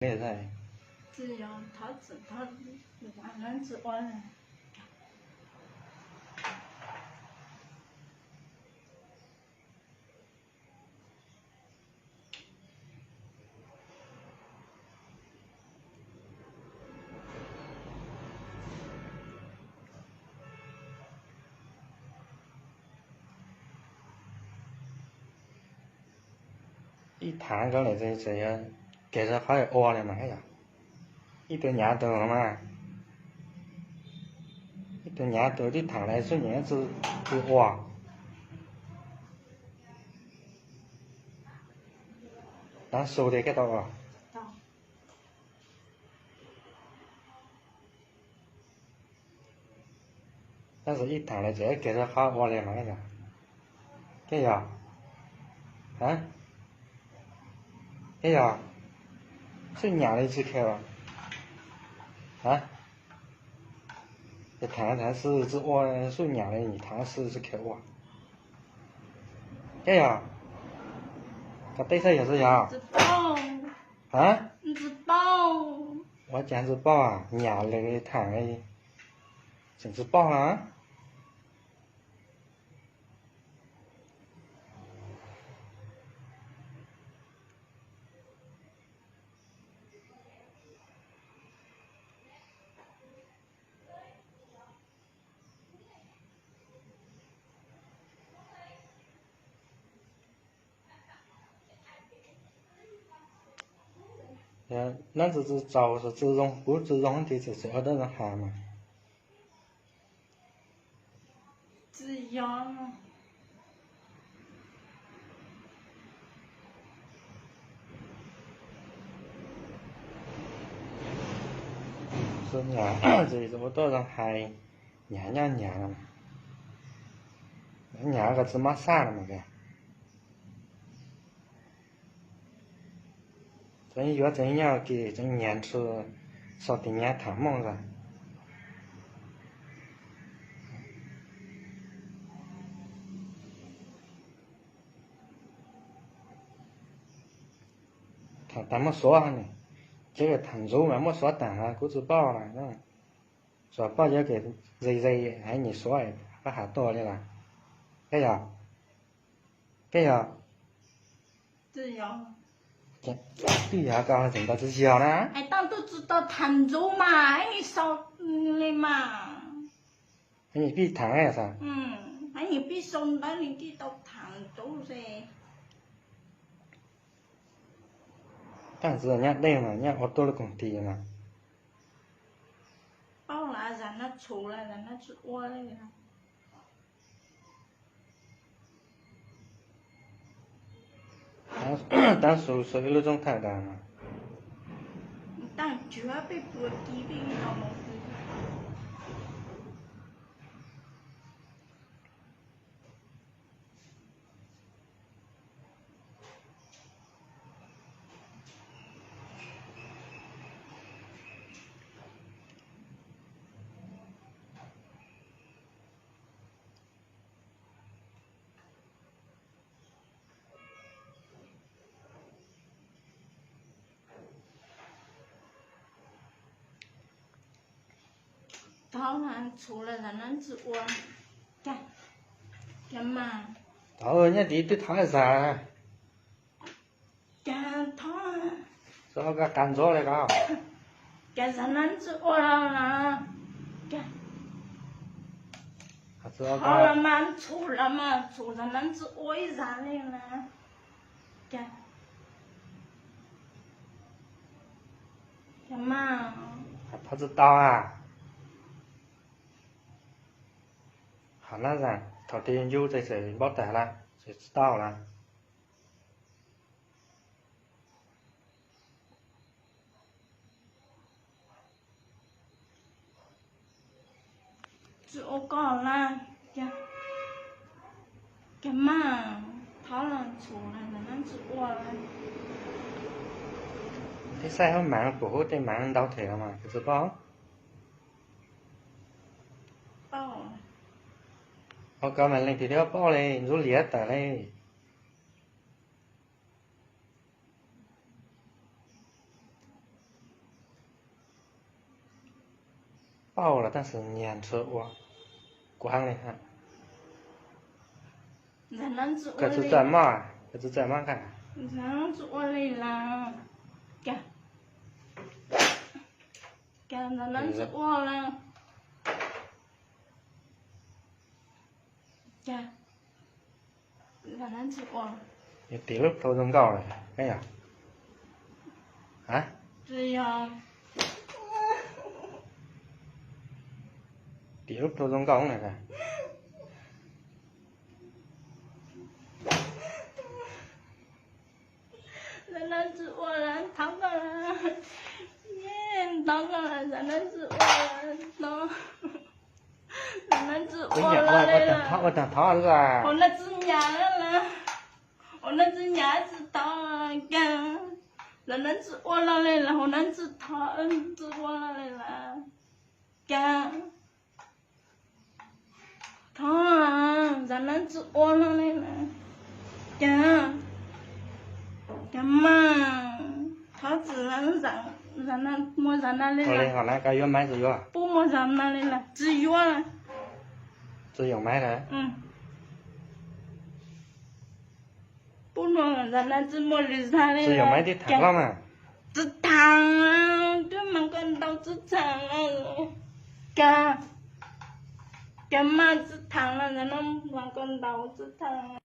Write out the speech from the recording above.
li xwb. Ib thaj nkauj lawm ces tseem yog kev rau qhov ua li mas yog. Ib tug nyav tus no mas, ib tug nyav tus tib thaam lawv xub nyam tsi ua. Tav su tias koj tau ua. Tab sis ib thaam lawv tseem kev rau qhov ua li mas yog. Koj yog, koj yog, xub nyam li tsi kheev ua. Thaam, thaam xwb tsi ua, xub nyam li thaam xwb tsi kheev ua. Koj yog, koj teb xwb yog xwb yog. Ua cas tsi paub, nyam li thaam li tseem tsi paub na. Nab ntxwv tsi txaus, tsi zoo, kuv tsi zoo ces tseem ua tau zoo hais mas. Ua tau zoo hais, nyam nyob nyam, nyam koj tsi mob xaj no mas. Tseem yuav tseem nyob kis tseem nyiam ntsw, sau tis nyiav tham mooj ntag. Tham tas muab xuav ne, ces tham ntxuv mas muab xuav tas kuv tsi paub na. Tsuas paub yuav ke ze ze haiv nyias xuav pab has tuaj li las. Koj yog, koj yog, twb yog koj tseem tau tsi yog na. Hais tau tuj tsi tau tham ntxuv mas ib sau li mas. Pib tham, pib sau ntawv li tsis tau tham ntxuv se. Taj ntxwv nyob deb mas nyob ua tuaj lub koom tis mas. Paub las zam no txhum las zam no tsis ua li. Tab su su ib lub roob thaj das mas. Taaj cuag peb puas kis peb no mus. Thov txhum las zam no tsis ua. Cas mas, thov nyob tid twb thov zam. Cas thov, txhob koj qas ntxuav li ko. Cas zam no tsis ua los, cas thov los mas txhum los mas txhum zam no tsis ua ib zam li na. Cas, cas mas, thov tsis tau a. Hov na zam thaum twg ncu ces txawm npaub tag lawm, txawm tsis tau lawm. Tsis ua koj lawm, cas mas, thov los txhum los mas tsis ua lawm. Tej xaij hub mav pum hub tej mav ntau them los mas koj tsis paub. Ua ko mas leej twg thiaj paub li, ntxub liav tawm li. Auj, los tab sis nyias ntshe ua kuv heev li. Koj txawj txawj maj, koj txawj txawj maj nqa. Tsis ua li lawm. Cas, cas ntawm no tsis ua lawm. Cas ntawm no tsis ua. Yog tim lub plhu zoo nkauj lawm yog? A, tsis yog. Tim lub plhu zoo nkauj na. Ntawm no tsis ua lawm, thov koj lawm. Thov koj lawm, ntawm no tsis ua lawm, ntawm no tsis ua lawm. Ua tag thov, ua tag thov. Hauv no tsis nyam lawm, hauv no tsis nyam tsis thov. Cas ntawm no tsis ua lawm li lawm, hauv no tsis thov, tsis ua lawm li lawm. Cas thov, ntawm no tsis ua lawm li lawm. Cas, cas mas thov txim, muaj zam no li lawm. Pub muaj zam no li lawm, tsis yuav lawm. Tsis yuav maiv lawm. Pub no zam no tsis muaj lwm zam li lawm. Tsis tham, twb mas koj ntaus tsis tham. Cas, cas mas tsis tham lawm, zam no mas koj ntaus tsis tham.